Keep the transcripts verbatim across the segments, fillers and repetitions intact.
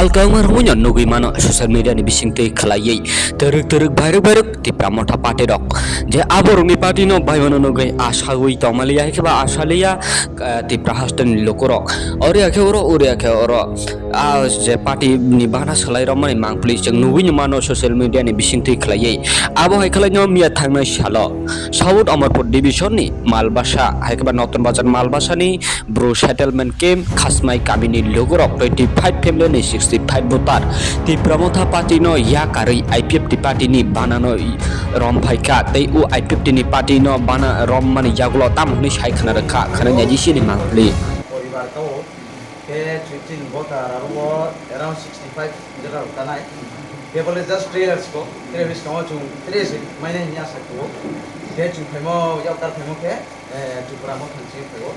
Kwbangma rwino nugwi mano social media ni bisingtwi khwlaiwi twrwk twrwk bairwk bairwk Tipra Motha party rok, je aborokni party no baimano nugwi asawi tongmaliya, hai khe ba asaliya, ah, Tipra hasteni lukurok. Ori ya khe oro, ori ya khe oro, ah, je party ni bana swlai rwmani mangpli chwng nugwi no mano social media ni bisingtwi khwlaiwi. Abo hai khwlaino miya thangnai salo South Amarpur division ni Malbasa, hai khe ba Notun Bazar Malbasa ni Bru settlement camp Khasmai kamini lugurok twenty five family ni sixty five voter Tipra Motha party no yakarwi I P F T party ni bana no rom phaikha, tei o I P F T ni party no bana rom mani yagulo tamo hwnwi sai khna rwkha, khna nai jisini mangpli. Poribar tao, khe chini voter aro around sixty five voter tanai. Khe bole just three years ko, three years ko chung three years mane ni asa ko. Khe chung phaimo, yakar phaimo khe, eh, Tipra Motha ni simi phaibo.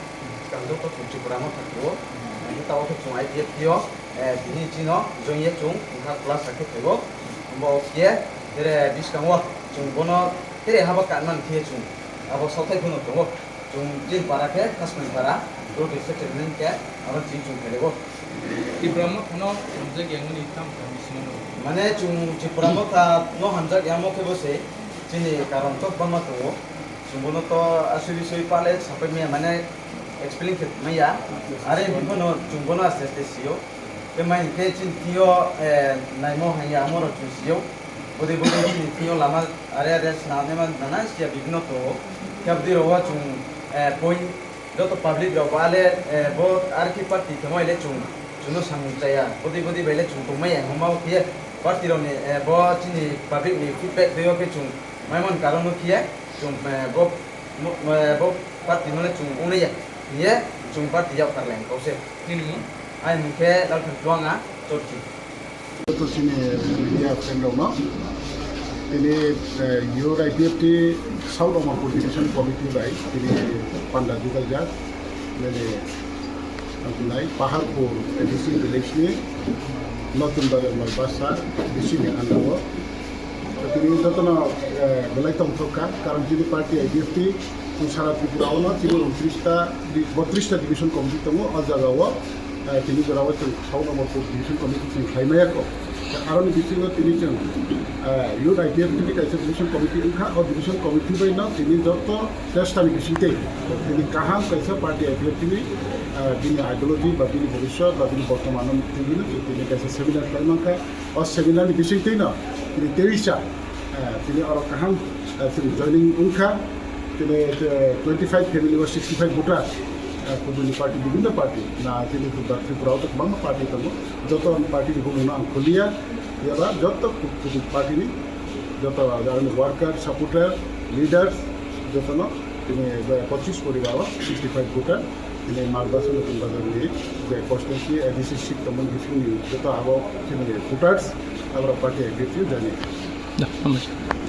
Swkang joto chwng Tripura no thangkho. Hingke tabok khe chwng I P F T o, eh, tini chino join ye chwng wngkha class hai khe phaibo. Bo khe tere bwskango chwng bono tere haba kanmani khe chwng abo sothai phano tongo. Chwng chini para khe Khasmai para, Bru district ni khe abo chini chwng phaibo. Tipra Motha no hamjak yangmani tamo tamo sino. Mane chwng Tipra Motha no hamjak yamo khe bo se chini karon to bangma tongo. Chwng bono to asui bisui pale sapai maya mane explain khe maya. Are hwnphano chwng bono aste aste sio. Tei mai hwnkhe chini thio, eh, naimo hanya amoro chwng sio. Bwdwi bwdwi chini thio lama are are swnamnaima nana sia bibino tongo. Khe abdi rogo chwng, eh, point joto public rok bo ale, eh, bo R K party khe mo ile chwng, chwngno samung chaya. Bwdwi bwdwi bai le chwng tongmaya hwnma o khe party rokni, eh, bo chini public ni feedback twiyo khe chwng maimani karon no khe chwng, eh, bo Mo-, eh, bo party no le chwng wngliya, hiye chwng party yak karlai kause. Nini mung? Ai mung khe Lalphan Chuanga Chorchi. Joto chini media friend rok no tini, eh, Youth I P F T South Amarpur Division Committee bai tini panda judaijak nini ang tunai Paharpur A D C village ni Notun Bazar Malbasa D C ni under o. Tini jotono, eh, belai tongthok kha, karon chini party I P F T, chwng sara Tripura o no chini untris ta, botris ta division committee tongo, o jaga o, eh, tini jora o chwng South Amarpur division committee chwng khlai maya kho. Aroni bisingo tini chwng, eh, Youth I P F T ni kaisa division committee wngkha, o division committee bai no tini joto chesta ni bisingtwi tini kaham kaisa party I P F T ni, eh, bini ideology ba bini bhobishyot ba bini bortoman no twi no tini kaisa seminar khlai mankha. O seminar ni bisingtwi no tini Teresa, eh, tini oro kaham, eh, tini joining wngkha. Tini, eh, twenty five family o sixty five voter, eh, kubuni party, bibhinno party na tini Tripura o to kwbangma party tongo. Joto party ni bumung no ang khuliya, yaba joto ku-, kubun party ni joto aroni worker, supporter, leaders joto no tini, eh, pochis poribar o sixty five voter. Tini Malbasa Notun Bazar ni je constituency A D C seat tongmani bisingni joto abo chini voters, aboro party I P F T joining. Da, hambai.